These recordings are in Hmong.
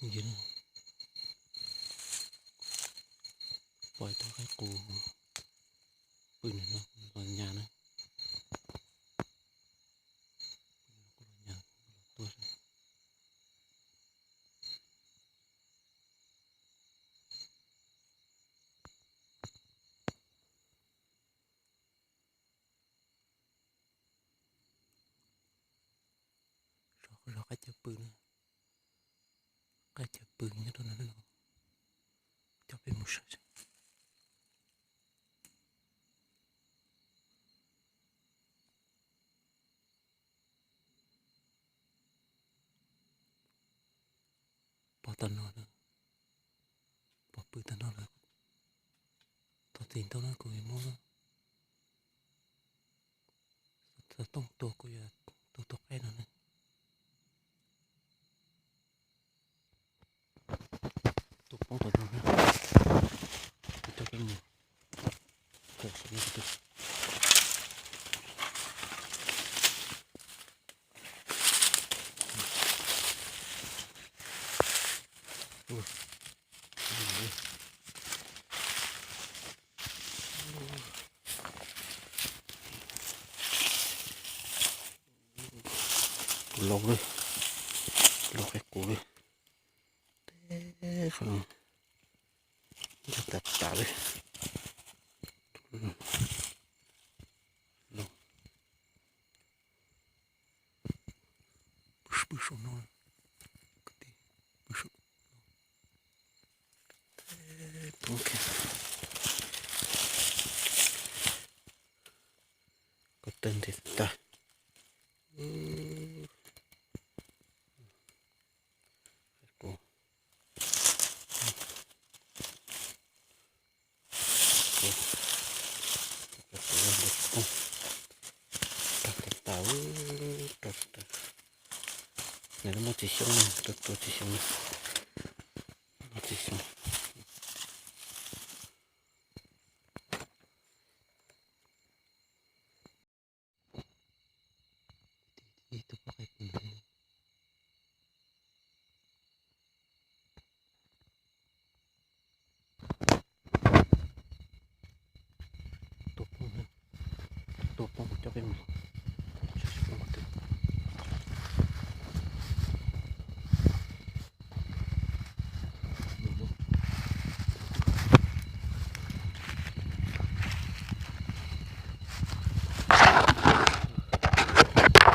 Phooj ywg, pom ib tug qaib qus pw ntawm no los nyas na. Los nyas, los tua saib. Zov, zov qaib cawv pw na. Qaib cawv pw nyob rau no, coj peb mus saib saib. Pom tom no lawm, pom pw tom no lawm. Thov txim ntau na, kuv yuav muab xov tooj tua, kuv yuav tua tus qaib no na. Tua poob tom no na, kuv coj peb mus. Tus lau li, tus lau qaib qus li. Teb qhov no ntag tas tas li. Pw saum no, pw saum, ko taw ntev tas. Nws muaj txiv xyoob na, tua txiv xyoob na, muaj txiv xyoob. Ib tug poj qaib pw ntawd. Tua poob, tua poob coj peb mus.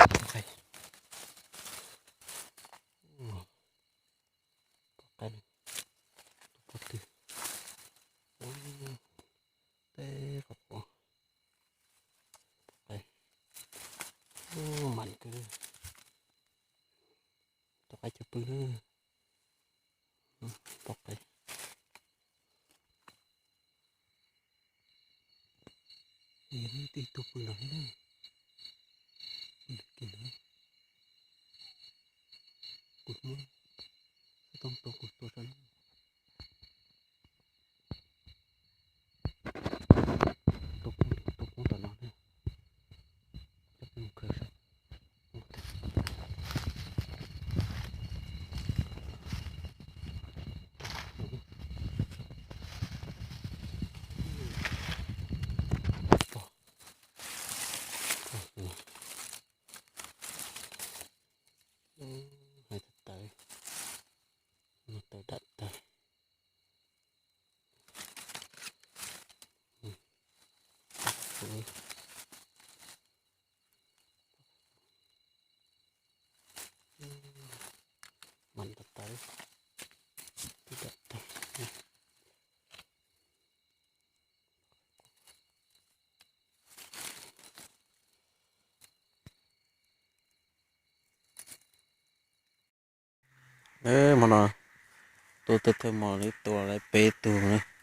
Poj qaib, tus poj twg, teb qhov pom, poj qaib, mas kawg, tus qaib cawv pw na, poj qaib. Yog ib tug pw no na, pw ntawm kiag no, kuv muab xov tooj tua kuv tua saib. Tua poob, tua poob tom no na, coj peb mus khaws saib. Hais tawv, tawv dam tag. Mas tawv, tawv dam tag. Hmo no tua thawj hmo li tua lawm peb tug,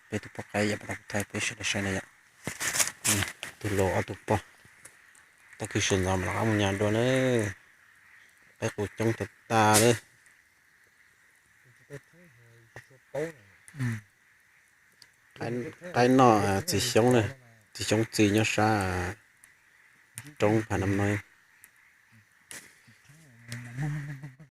peb tug poj qaib yom, pas tas kuv thaij peb sawv daws saib na yom. Tus laus ob tug pog, tag kis sawv ntxov mam rov qab mus nyas dua na. Qaib qus coob tag tag li. Qaib noj txiv xyoob na, txiv xyoob txi nyob sab roob Pha Nam no.